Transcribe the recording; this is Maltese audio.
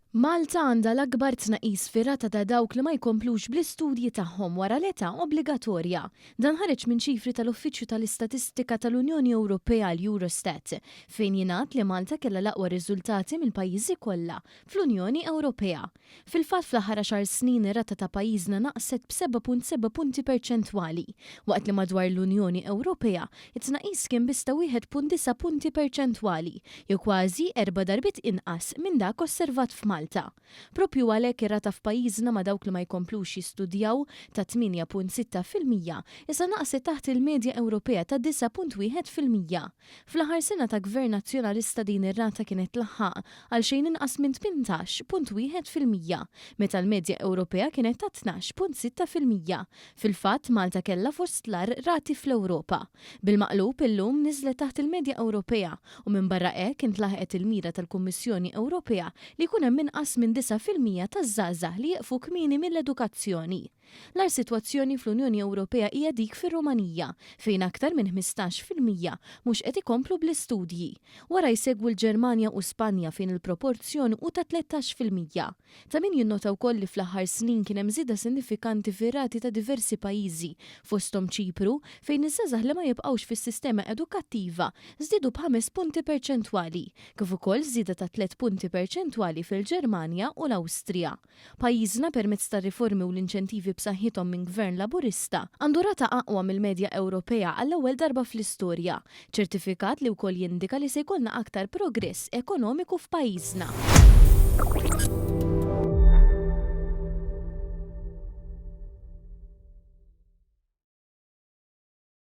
Malta għandha l-akbar tnaqqis fir-rata ta' dawk li ma jkomplux bl-istudji tagħhom wara l-età obbligatorja. Dan ħareġ minn ċifri tal-Uffiċċju tal-Istatistika tal-Unjoni Ewropea l-Eurostat, fejn jingħad li Malta kellha l-aqwa riżultati mill-pajjiżi kollha fl-Unjoni Ewropea. Fil-fatt fl-aħħar għaxar snin ir-rata ta' pajjiżna naqset b'7.7 punti perċentwali, waqt li madwar l-Unjoni Ewropea it-tnaqqis kien biss ta' 1.9 punti perċentwali, jew kważi erba' darbiet inqas minn dak osservat f'Malta. Proprju għalhekk ir-rata f'pajjiżna ma' dawk li ma jkomplux jistudjaw, ta' 8.6%, issa naqset taħt il-medja Ewropea ta' 9.1%. Fl-aħħar sena ta' Gvern Nazzjonalista din ir-rata kienet tlaħħaq għal xejn inqas minn 18.1%, meta l-medja Ewropea kienet ta' 12.6%. Fil-fatt, Malta kellha fost l-agħar rati fl-Ewropa. Bil-maqlub, illum niżlet taħt il-medja Ewropea u minbarra hekk intlaħqet il-mira tal-Kummissjoni Ewropea li jkun hemm inqas minn 9% taż-żgħażagħ li jieqfu kmieni mill-edukazzjoni. L-agħar sitwazzjoni fl-Unjoni Ewropea hija dik fir-Rumanija, fejn aktar minn 15% mhux qed ikomplu bl-istudji. Wara jsegwu l-Ġermanja u Spanja fejn il-proporzjon hu ta' 13%. Ta' min jinnota wkoll li fl-aħħar snin kien hemm żieda sinifikanti fir-rati ta' diversi pajjiżi, fosthom Ċipru, fejn iż-żgħażagħ li ma jibqgħux fis-sistema edukattiva żdiedu b'ħames punti perċentwali, kif ukoll żieda ta' tliet punti perċentwali fil-Ġermanja u l-Awstrija. Pajjiżna, permezz tar-riformi u l-inċentivi b'saħħithom minn Gvern Laburista, għandu rata aqwa mill-medja Ewropea għall-ewwel darba fl-istorja, ċertifikat li wkoll jindika li se jkollna aktar progress ekonomiku f'pajjiżna.